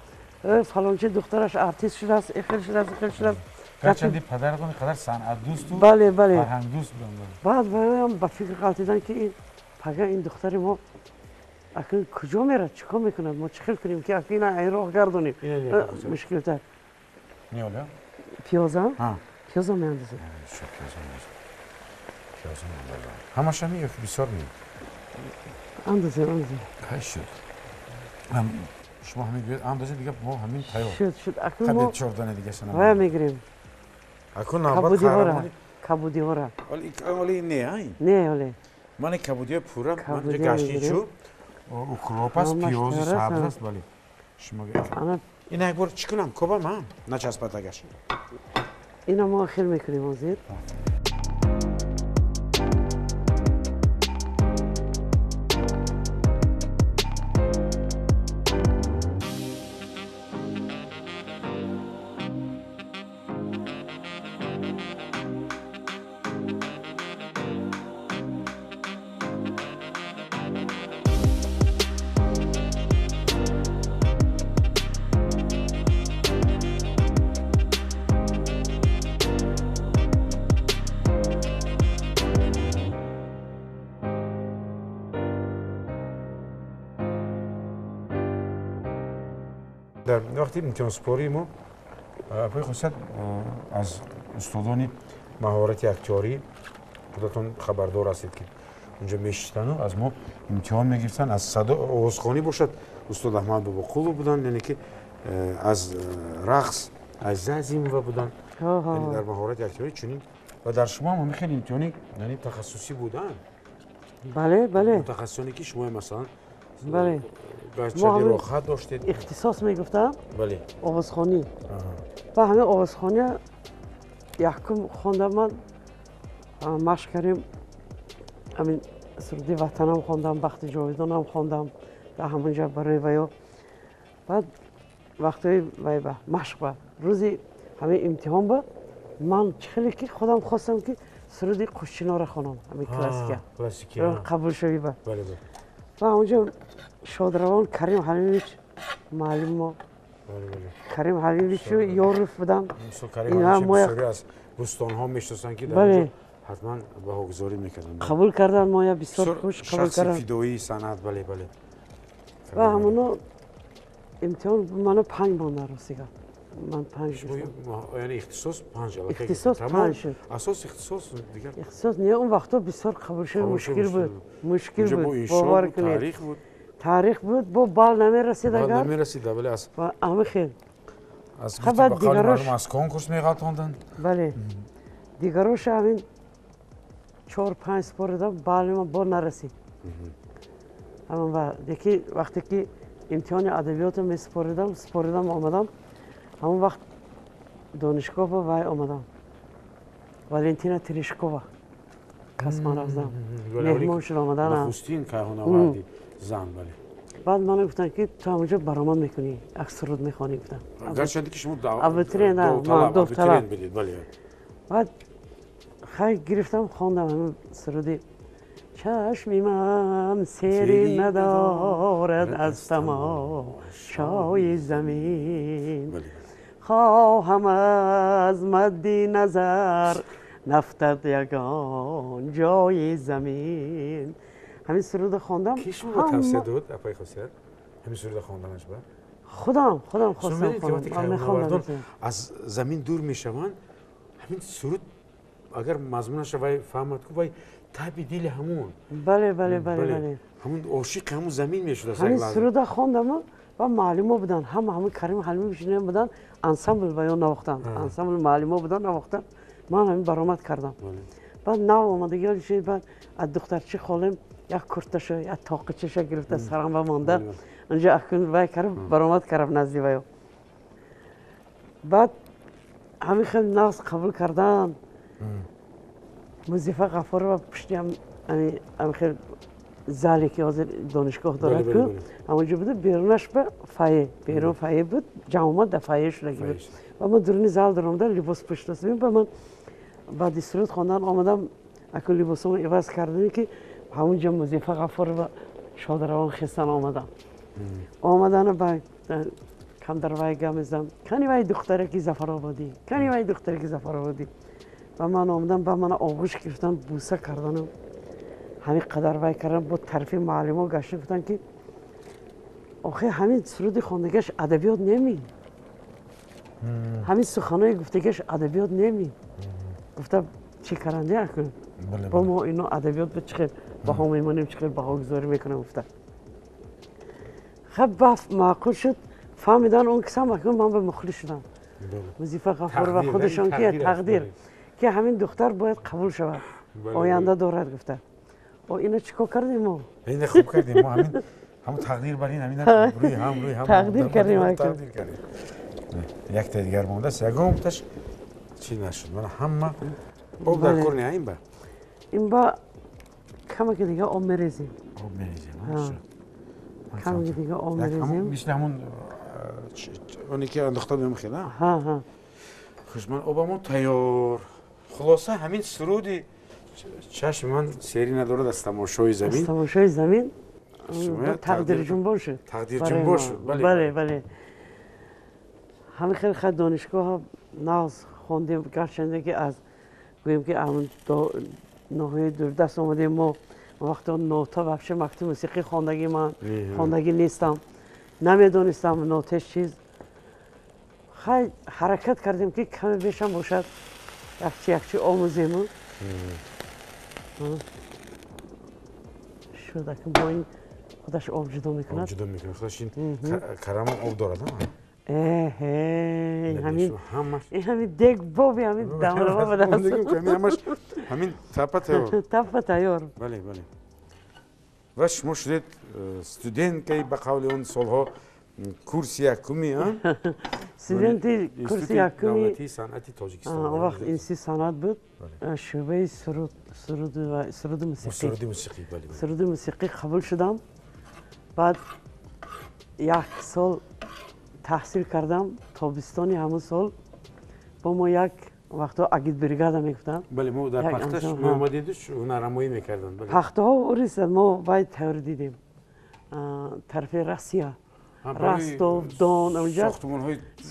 фалончи духтараш артист шудааст, ихел шудааст, ихел шудааст. Гарчанде падаратон қадар санъатдӯсту бале, бале, фарҳангдӯст буданд. Баъд ваёям ба фикр ғалтидан, ки ин пага ин духтари мо акун куҷо мерад, чӣ кор мекунад, мо чӣ хел кунем, ки акун ина ин роҳ гардонем, мушкилтар. Ниёля пиёза, пиёза меандозем. Пиёз меандозам. Ҳамаша ми ё ки бисёр ми? Андозем, андозем. Хай шуд. Шумо ҳамин гӯед андозем, дига мо ҳамин тайёр. Шуд, шуд. Акун мо чордона дигаша вая мегирем. Акун навбат қаҳрамони кабудиҳора. Оли не, ай? Не, оле. Ман кабудиҳои пурра, ман гаштичӯ, укроп аст, пиёзи сабз аст, бале. Шумо ина як бор чӣ кунам? Кобам, ҳа? Начаспад агаш. Ина мо охир мекунем ҳозир. Дар вақти имтиҳонсупории мо апои хусусият аз устодони маҳорати актёрӣ худатон хабардор ҳастед ки унҷо мешиштану аз мо имтиҳон мегирифтанд. Аз садо овозхонӣ бошад устод Аҳмад Бобоқулов буданд, яъне ки аз рақс Азиза Азимова буданд. Яъне дар маҳорати актёрӣ чунин ва дар шумо ҳам хеле имтиҳони яъне тахассусӣ буданд. Бале, бале. Мутахассисоне ки шумо масалан бале. Гарчанде роҳат доштед. Ихтисос мегуфтам. Бале. Овозхонӣ. Ва ҳамин овозхонӣ якум хондам ман, машқ кардем, ҳамин суруди ватанам хондам, бахти ҷовидонам хондам дар ҳамонҷа барои ваё. Баъд вақтҳои вай ба машқ ба рӯзи ҳамин имтиҳон ба ман чӣ хеле ки худам хостам ки суруди Қушчиноро хонам, ҳамин классика. Классика. Қабулшавӣ ба. Бале, бале. Ва онҷо шодравон Карим Ҳалимович муаллим мо. Карим Ҳалимовичу Ёров будам. Карим Ҳалимович бисёре аз бӯстонҳо мешиносанд ки дар онҷо ҳатман баҳогузорӣ мекарданд. Қабул карданд моя бисёр хуш қабул карданд. Шахси фидоии санъат, бале, бале. Ва ҳамоно имтиҳон мана 5 монда ростига. Ман 5 шуд. Яъне ихтисос 5 аллакай. Ихтисос 5 шуд. Асос ихтисос дигар. Ихтисос не, он вақтҳо бисёр қабулшавӣ мушкил буд. Мушкил буд. Бовар кунед. Таърих буд. Таърих буд, бо бал намерасид агар. Бал намерасид, бале аз. Ва ҳамин хел. Аз дигарош аз конкурс меғалтонданд. Бале. Дигарош ҳамин 4-5 супоридам, бали ман бо нарасид. Ҳамон ва деки вақте ки имтиҳони адабиётро месупоридам, супоридам омадам. Ҳамон вақт донишгоҳ ба вай омадам. Валентина Терешкова кас ман рафтам. Меҳмон шуд омадан. Нахустин кайҳонаварди зан, бале. Баъд мана гуфтанд ки ту ҳамонҷо баромад мекунӣ, як суруд мехонӣ гуфтанд. Гарчанде ки шумо довталаб будед, бале. Баъд хай гирифтам, хондам ҳамин суруди чашми ман сери надорад аз тамошои замин, хоҳам аз мадди назар нафтад ягон ҷои замин. Ҳамин сурудро хондам. Ки шумо тавсия дод, апаи хосият? Ҳамин сурудро хонданаш ба? Худам хостам хонам. Аз замин дур мешаванд, ҳамин суруд агар мазмунаша вай фаҳмад ку вай таби дили ҳамун. Бале, бале, бале, бале. Ҳамун ошиқи ҳамун замин мешуд. Ҳамин сурудро хондам ва муаллимо буданд, ҳама ҳамин Карим Ҳалимович буданд, ансамбл баён навохтанд, ансамбл муаллимо буданд навохтанд. Ман ҳамин баромад кардам. Баъд нав омадагиҳо шуд, баъд аз духтарчи холем як курташа, як тоқичаша гирифта сарам ба монда. Онҷо акун вай кардам, баромад кардам назди ваё. Баъд ҳамин хел нағз қабул карданд. Музифа Ғафорова пушти ҳамин хел зале ки ҳозир донишгоҳ дорад ку, ҳамонҷо буд, берунаш ба фае, берун фае буд, ҷамъомад дар фае шудаги буд. Ва мо дуруни зал даромада либос пӯшидастем. Ба ман баъди суруд хондан омадам, акун либосомо иваз кардем ки ҳамонҷо Музифа Ғафорова шодравон хестан омадам. Омадану ба камдар вай гап мезадам, кани вай духтараки Зафарободӣ, кани вай духтараки Зафарободӣ. Ва ман омадам, ба мана оғӯш гирифтан, бӯса кардану ҳамин қадар вай кардам. Бо тарафи муаллимо гашта гуфтанд ки охе ҳамин суруди хондагиаш адабиёт неми, ҳамин суханои гуфтагиаш адабиёт неми. Гуфта чӣ каранде акун? Бо мо ино адабиёт ба чӣ хел баҳо мемонем, чӣ хел баҳогузорӣ мекунем гуфта. Хаб маъқул шуд, фаҳмидан он кисам акнун ман ба мухлис шудам. Вазифа Ғафурова худашон ки тақдир ки ҳамин духтар бояд қабул шавад, оянда дорад гуфта. О ино чӣ кор кардем мо? Ина хуб кардем мо, ҳамин ҳамон тақдир бар ин ҳамин рӯи ҳам рӯи ҳам тақдир кардем, тақдир кардем. Якта дигар мондааст, ягонташ чӣ нашуд. Мана ҳама об дар кор не, ин ба? Ин ба камаки дига об мерезем. Об мерезем. Камаки дига об мерезем. Мисли ҳамон оне ки андохта будем хел, а? Хуш, ман обамон тайёр. Хулоса ҳамин суруди чашми ман сери надорад аз тамошои замин. Аз тамошои замин тақдирҷунбон шуд. Тақдирҷунбон шуд, бале. Бале, бале. Ҳамин хел хай донишгоҳ нағз хондем, гарчанде ки аз гӯем ки ноҳияи дурдаст омадем мо, вақто нота вообще мактаби мусиқӣ хондагӣ ман хондагӣ нестам, намедонистам нотеш чиз. Хай ҳаракат кардем ки каме бешам бошад якчи якчи омӯзему. Шуд, акн бо ин худаш об ҷудо мекунад. Об ҷудо мекунад, худаш ин карамон об дорад, ҳамин дег боби ҳамин дамрава ба даст. Ҳамаш ҳамин тапа тайёр. Тапа тайёр. Бале, бале. Ва шумо шудед студенткаи ба қавли он солҳо курси якуми, а? Студенти курси якуми давлатии санъати Тоҷикистон. Он вақт институти санъат буд, шӯъбаи суруд, суруди мусиқӣ. Суруди мусиқӣ, бале. Суруди мусиқӣ қабул шудам. Баъд як сол таҳсил кардам, тобистони ҳамон сол бо мо як вақто агитбригада мегуфтанд. Бале, мо дар пахташ меомадеду ҳунарнамоӣ мекарданд. Пахтаҳо урисад, мо вай тайёр дидем. Тарафи Россия, Ростов, Дон, онҷа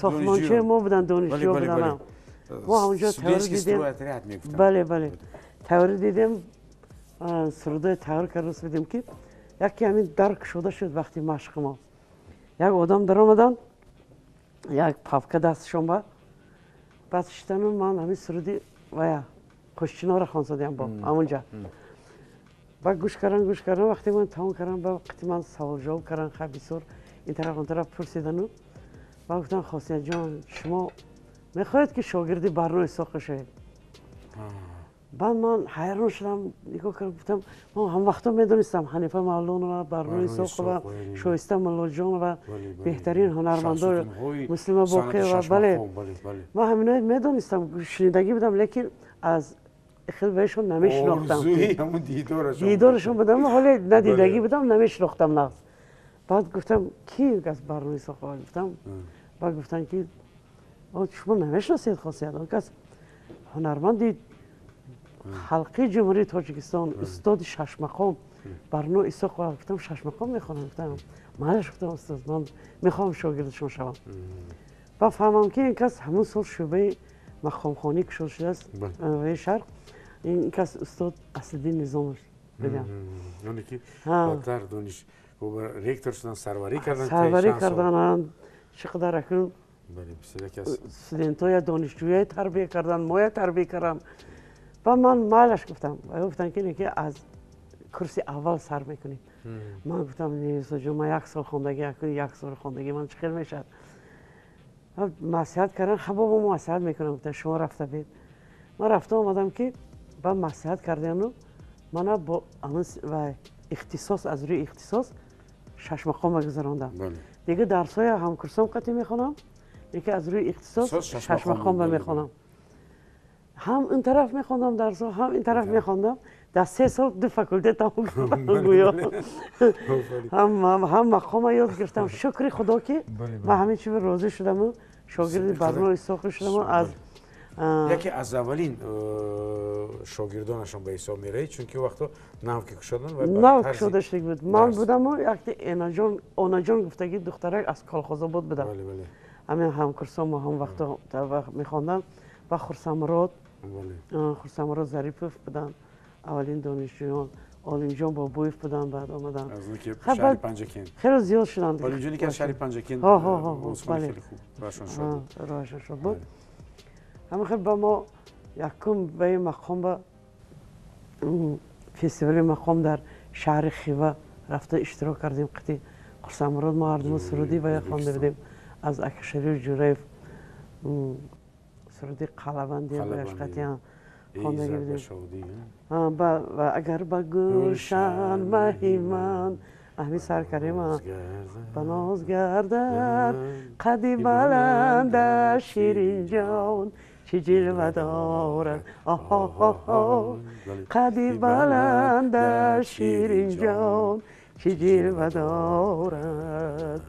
сохтмончиҳои мо буданд, донишҷӯ буданд. Мо ҳамонҷо тайёр дидем. Бале, бале. Тайёр дидем, сурудҳои тайёр карда будем ки яке ҳамин дар кушода шуд вақти машқи мо. Як одам даромаданд, як папка дастшон ба, баъд шиштану ман ҳамин суруди вая Қӯшчинора хонсодиям бо ҳамонҷа. Баъд гӯш кардан, гӯш кардан, вақте ман тамом кардам, ба вақти ман савол-ҷавоб кардан, хай бисёр ин тараф он тараф пурсидану баъд гуфтам Хосиятҷон, шумо мехоҳед ки шогирди Барно Исоқов шавед? Баъд ман ҳайрон шудам, нигоҳ кардам, гуфтам ман ҳам вақто медонистам Ҳанифа Мавлонова, Барно Исоқова, Шоиста Муллоҷонова, беҳтарин ҳунармандо, Муслима Боқиева, бале. Ман ҳаминои медонистам, шунидагӣ будам, лекин аз хел баишон намешинохтам. Дидорашон будам, ҳоле надидагӣ будам, намешинохтам нағз. Баъд гуфтам ки кас Барно Исоқова гуфтам. Баъд гуфтанд ки шумо намешиносед Хосият, он кас ҳунарманди халқи Ҷумҳурии Тоҷикистон, устоди шашмақом Барно Исоқова. Гуфтам шашмақом мехонам? Гуфтам манаш, гуфтам устод, ман мехоҳам шогирди шумо шавам. Ба фаҳмам ки ин кас ҳамон сол шӯъбаи мақомхонӣ кушода шудааст ваи шарқ. Ин кас устод Аслиддин Низомов будам. Оне ки баъдтар дониш ректор шудан, сарварӣ кардан. Сарварӣ кардан, чӣ қадар акнун студентҳоя, донишҷӯяя тарбия кардан, моя тарбия кардан. Ба ман майлаш гуфтам. Гуфтам ки ки аз курси аввал сар мекунем. Ман гуфтам не, устодҷон, ман як сол хондагӣ, акнун як сол хондагӣ ман чӣ хел мешавад? Маслиҳат кардан, хаб бобо маслиҳат мекунам, гуфтам шумо рафта бед. Ман рафта омадам ки ба маслиҳат кардану мана бо ва ихтисос, аз рӯи ихтисос шашмақома гузарондам. Дига дарсҳоя ҳамкурсом қатъӣ мехонам, лекин аз рӯи ихтисос шашмақома мехонам. Ҳам ин тараф мехондам дарсҳо, ҳам ин тараф мехондам. Дар 3 сол 2 факултет тамом кардам гӯё. Ҳам мақома ёд гирифтам. Шукри Худо ки ман ҳамин чиз розӣ шудаму шогирди Барно Исоқов шудаму аз яке аз аввалин шогирдонашон ба ҳисоб меравед, чунки вақто нав ки кушодан ва нав кушода шуд буд. Ман будаму якте Энаҷон, Онаҷон гуфтагӣ духтарак аз Колхозобод будам. Ҳамин ҳамкурсом ҳам вақто мехондам ва Хурсамурод, Хурсамурод Зарипов буданд аввалин донишҷӯён, Олимҷон Бобоев буданд, баъд омаданд. Аз он ки шаҳри Панҷакент. Хеле зиёд шуданд. Олимҷоне ки аз шаҳри Панҷакент хеле хуб роҳашон шод буд. Роҳашон шод буд. Ҳамин хел ба мо якум ба ин мақом ба Фестивали мақом дар шаҳри Хива рафта иштирок кардем. Қити Хурсандмурод мо ҳардумо суруди вая хонда будем аз Акашариф Ҷураев, суруди Қалабанди ваяш қатъиян хондаги будем. Ва агар ба гулшан маҳи ман ҳамин сар кардем, ба ноз гардад қади баланда Ширинҷон, чӣ ҷилва дорад, қади баланда Ширинҷон, чӣ ҷилва дорад.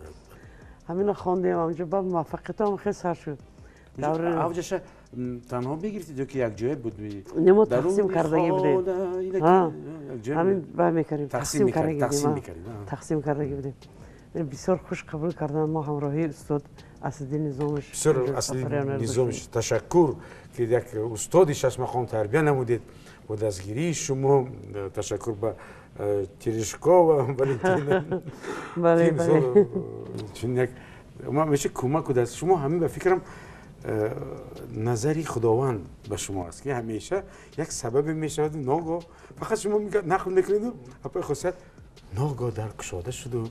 Ҳамино хондем ҳамҷо, ба муваффақиятам хеле сар шуд. Авҷаша танҳо мегирифтед ё ки якҷоя буд? Не, мо тақсим кардагӣ будем. Ҳамин бай мекардем, тақсим кардагӣ будем. Бисёр хуш қабул карданд мо ҳамроҳии устод Асриддин Низомович. Бисёр Асриддин Низомович ташаккур, ки як устоди шашмақом тарбия намудед бо дастгирии шумо. Ташаккур ба Терешкова Валентина. Чун як ҳамеша кӯмаку даст шумо, ҳамин ба фикрам назари Худованд ба шумо аст, ки ҳамеша як сабабе мешавад. Ногоҳ фақат шумо нақл мекунеду апои хусусият ногоҳ дар кушода шуду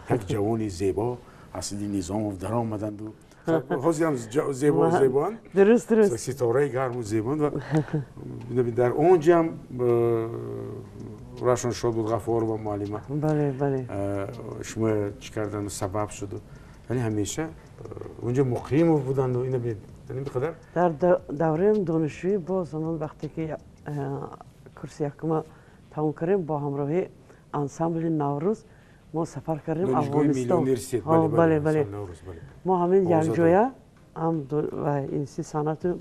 як ҷавони зебо Асриддин Низомов даромаданду. Ҳозир ҳам зебо зебоанд, дуруст дуруст, ситораи гарму зебоанд. Ва дар он ҷам рашон шод буд Ғафорова муаллима. Бале, бале. Шумо чӣ карданду сабаб шуду. Яъне ҳамеша унҷо Муқимов буданду ина бинед қадар. Дар давраи донишҷӯӣ боз ҳамон вақте ки курси якума тамом кардем, бо ҳамроҳии ансамбли Наврӯз мо сафар кардем Афғонистон. Бале, бале. Мо ҳамин якҷоя ҳам институти санъату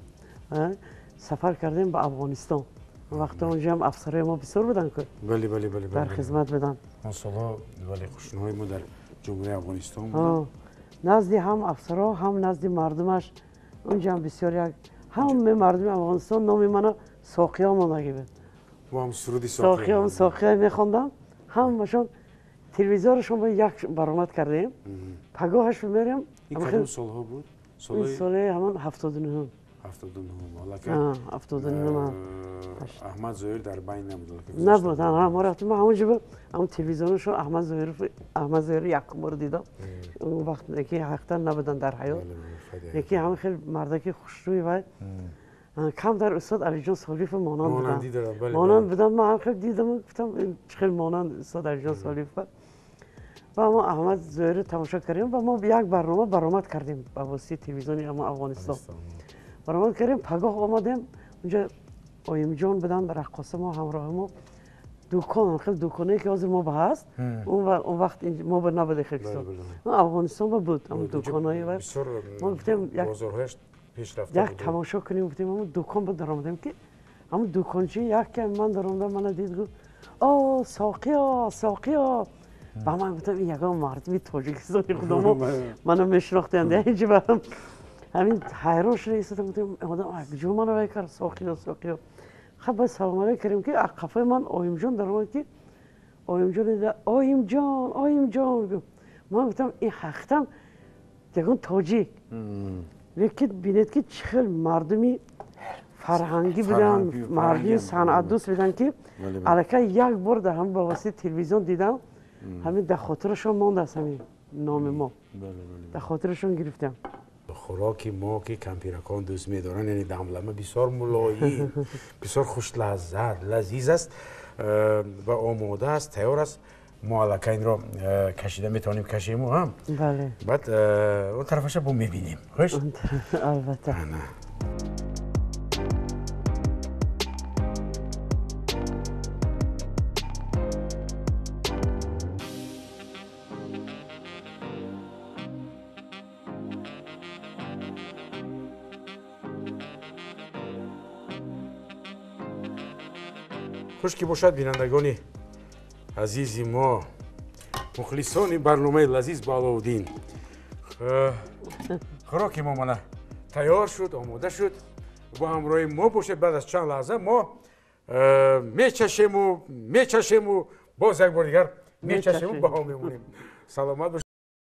сафар кардем ба Афғонистон. Вақте онҷо ҳам афсарои мо бисёр буданд ку. Бале, бале, бале. Дар хизмат буданд. Он солҳо вале қушунҳои мо дар Ҷумҳурии Афғонистон буданд. Назди ҳам афсаро, ҳам назди мардумаш. Онҷо ҳам бисёр як ҳамаи мардуми Афғонистон номи мана Соқиё мондагӣ буд. Мо ҳам суруди Соқиё Соқиё мехондам. Ҳамашон телевизорашон бо як баромад кардем. Пагоҳаш мерем. Ин кадом солҳо буд? Ин соли ҳамон 79. 79. 79. Аҳмад Зоҳир дар байн набуд. Набуд. Мо рафтем ҳамонҷо, ҳамон телевизионашон Аҳмад Зоҳиров, Аҳмад Зоҳир якум бор дидам. Он вақт ки ҳақиқатан набуданд дар ҳаёт. Лекин ҳамин хел мардаки хушрӯй вай камтар устод Алиҷон Солиев монанд буданд. Монанд буданд. Ман ҳам хел дидам, гуфтам чӣ хел монанд устод Алиҷон Солиев. Ва мо Аҳмад Зоҳирро тамошо кардем ва мо як барнома баромад кардем ба воситаи телевизиони Афғонистон. Баромад кардем, пагоҳ омадем, унҷо Оимҷон буданд, раққоса мо ҳамроҳи мо. Дукон, хел дуконе ки ҳозир мо ба ҳаст, он вақт мо ба набуд хел чизо. Афғонистон ба буд, ҳамон дуконҳои ва мо гуфтем як тамошо кунем, гуфтем ҳамон дукон ба даромадем ки ҳамон дукончи яке ман даромадам, мана дид, гуфт: «О, Соқиё, Соқиё!» Ба ман гуфтам ин ягон мардуми Тоҷикистони худамо мана мешинохтанд. Ҳеҷ ба ҳамин ҳайрон шуда истодам, гуфтам одам куҷо мана вай кард Соқиё, Соқиё. Хаб баъд салом алейк кардем ки қафои ман Оимҷон даромад ки Оимҷон дида, Оимҷон, Оимҷон гуфт. Ман гуфтам ин ҳақиқатан ягон тоҷик. Лекин бинед ки чӣ хел мардуми фарҳангӣ буданд, мардуми санъатдӯст буданд ки аллакай як бор дар ҳамин ба воситаи телевизион дидам, ҳамин дар хотирашон мондааст ҳамин номи мо. Дар хотирашон гирифтам. Хӯроки мо ки кампиракон дӯст медоранд, яъне дамлама бисёр мулоим, бисёр хушлаззат, лазиз аст ва омода аст, тайёр аст. Мо аллакай инро кашида метавонем, кашему ҳам. Баъд он тарафаша бо мебинем. Хуш? Албатта. Хуш ки бошад, бинандагони азизи мо, мухлисони барномаи лазиз ба Аловуддин. Хӯроки мо мана тайёр шуд, омода шуд. Бо ҳамроҳи мо бошед. Баъд аз чанд лаҳза мо мечашему, мечашему, боз як бор дигар мечашему, баҳо мемонем. Саломат бошед.